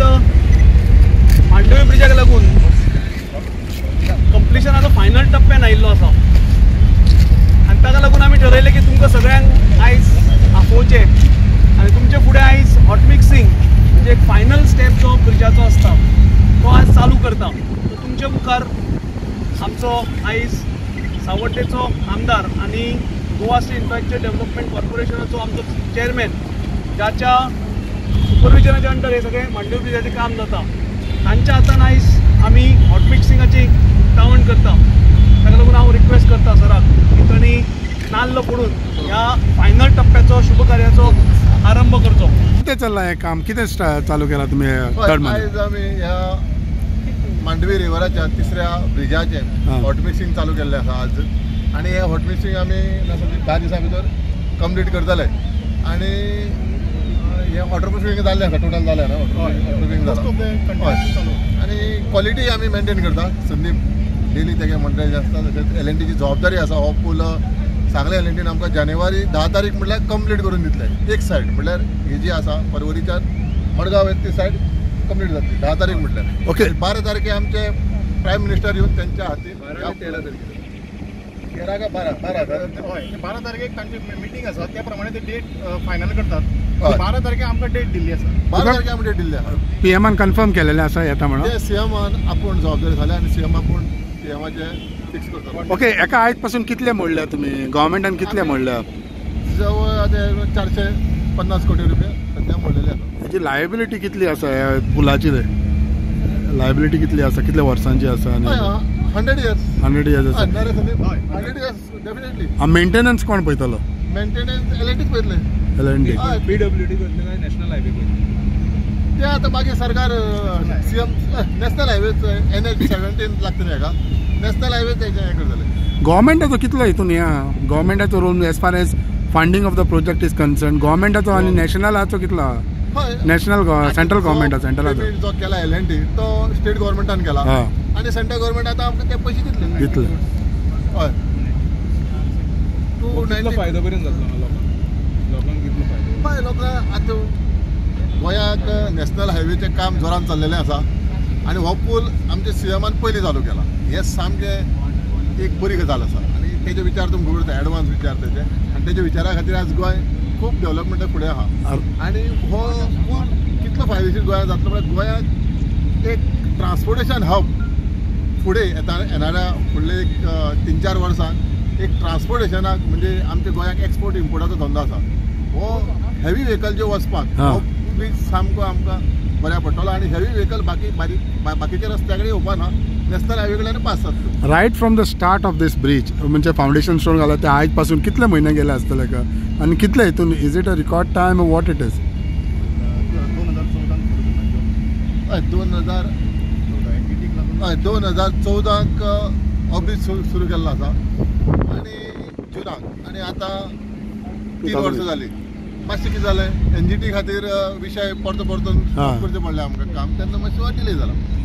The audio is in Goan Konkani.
आयज मांडवी ब्रिजाक लागून कंप्लिशनाचो फायनल टप्प्यान आयिल्लो आसा आनी ताका लागून आमी ठरयलें की तुमकां सगळ्यांक आयज आपोवचें आनी तुमचे फुडें आयज हॉट मिक्सिंग म्हणजे एक फायनल स्टेप जो ब्रिजाचो आसता तो आज चालू करता. तो तुमचे मुखार आमचो आयज सावड्डेचो आमदार आनी गोवा स्टेट इन्फ्रास्ट्रक्चर डेव्हलपमेंट कॉर्पोरेशनाचो आमचो चेअरमॅन, ज्याच्या सुपरविजनाच्या अंडर हे सगळें मांडवी ब्रिजाचें काम जाता, तांच्या हातान आयज आमी हॉट मिक्सिंगाची उक्तावण करता. ताका लागून हांव रिक्वेस्ट करता सराक की तांणी नाल्ल फोडून ह्या फायनल टप्प्याचो शुभ कार्याचो आरंभ करचो. कितें चल्लां हें काम, कितें चालू केलां तुमी? आयज आमी ह्या मांडवी रिवराच्या तिसऱ्या ब्रिजाचें हॉट मिक्सिंग चालू केल्लें आसा आज. आनी हें हॉट मिक्सिंग आमी 10 दिसां भितर कंप्लीट करतले. आनी हें वॉटरप्रुफींग जाल्लें आसा, टोटल जालें ना वॉटरप्रुफींग जालां. आनी क्वॉलिटी आमी मेनटेन करता. संदीप डेली तेगे मंडळ आसता, तशेंच एल एन टीची जबाबदारी आसा. हो पूल सांगलें एल एन टीन आमकां जानेवारी 10 तारीख म्हटल्यार कंप्लीट करून दितले. एक सायड म्हटल्यार ही जी आसा परवरीच्यान मडगांव येता ती सायड कंप्लीट जातली 10 तारीख म्हटल्यार. ओके, 12 तारखे आमचे प्रायम मिनिस्टर येवन त्यांच्या हातीन 13 तारखे 13 का 12 12 12 तारखेक तांची मिटींग आसा, त्या प्रमाणे ते डेट फायनल करतात. 12 तारखे आमकां डेट दिल्ली आसा. 12 तारखे आमकां डेट दिल्ली आसा. पीएमान कन्फर्म केलेलें आसा येता म्हणून. ते सीएमान आपूण जबाबदारी जाल्या आनी सीएम आपूण पीएमाचे फिक्स करता. ओके, एका आयज पासून कितले मोडल्या तुमी गव्हर्मेंटान, कितले मोडल्या? जवळ आतां 450 कोटी रुपया सद्या मोडलेले आसा. हेची लायबिलिटी कितली आसा ह्या पुलाची? लायबिलिटी कितली आसा, कितल्या वर्सांची आसा? 100 years. 100 years आसा. 100 years definitely. Maintenance कोण पळयतलो? मेंटेनन्स एल एन टीच पळयतले. L N T, PWD करतले काय नॅशनल हायवे पळयतले? ते आतां मागीर सरकार सीएम नॅशनल हायवेच NH 17 लागता न्ही हाका, नॅशनल हायवे तेजें हें करतले. गव्हर्मेंटाचो कितलो हितून ह्या गव्हर्मेंटाचो role as far as funding of the project is concern? गव्हर्मेंटाचो आनी नॅशनलाचो कितलो? नॅशनल सेंट्रल गव्हर्मेंटा सेंट्रलाचो जो केला एल एन टी तो स्टेट गव्हर्मेंटान केला आनी सेंट्रल गव्हर्मेंट आतां आमकां ते पयशे दितले दितले. हय, 290 फायदो पर्यंत जातलो लोकांक? लोकांक कितलो फायदो? हय, लोकांक आतां गोंयाक नॅशनल हायवेचें काम जोरान चल्लेलें आसा आनी हो पूल आमच्या सीएमान पयलीं चालू केला. हें सामकें एक बरी गजाल आसा आनी तेजे विचार तुमकां खबर आसा, एडवान्स विचार तेजे. आनी तेजे विचारा खातीर आज गोंय खूब डेव्हलपमेंटा फुडें आसा. आनी हो पूल कितलो फायदेशीर गोंयांत जातलो म्हळ्यार गोंयांत एक ट्रान्सपोर्टेशन हब फुडें येता येणाऱ्या फुडले एक 3-4 वर्सांक एक ट्रान्सपोर्टेशनाक म्हणजे आमच्या गोंयाक एक्सपोर्ट इम्पोर्टाचो धंदो आसा, हो हेवी व्हेकल जे वचपाक हो ब्रीज सामको आमकां बऱ्या पडटलो. आनी हेवी व्हेकल बाकी बाकीच्या रस्त्या कडेन येवपा ना, नॅशनल हायवे कडल्यान पास जातलो. Right from the start of this bridge म्हणजे फावंडेशन स्टोन घाला ते आयज पासून कितले म्हयने गेले आसतले का आनी कितले हितून? Is it a record time what it is? 2014 2014 हो ब्रीज सुरू केल्लो आसा आनी जुनाक, आनी आतां 3 वर्सां जालीं. मातशें कितें जालें एन जी टी खातीर विशय परतो परतून करचें पडलें आमकां काम, तेन्ना मातशें डिले जाला.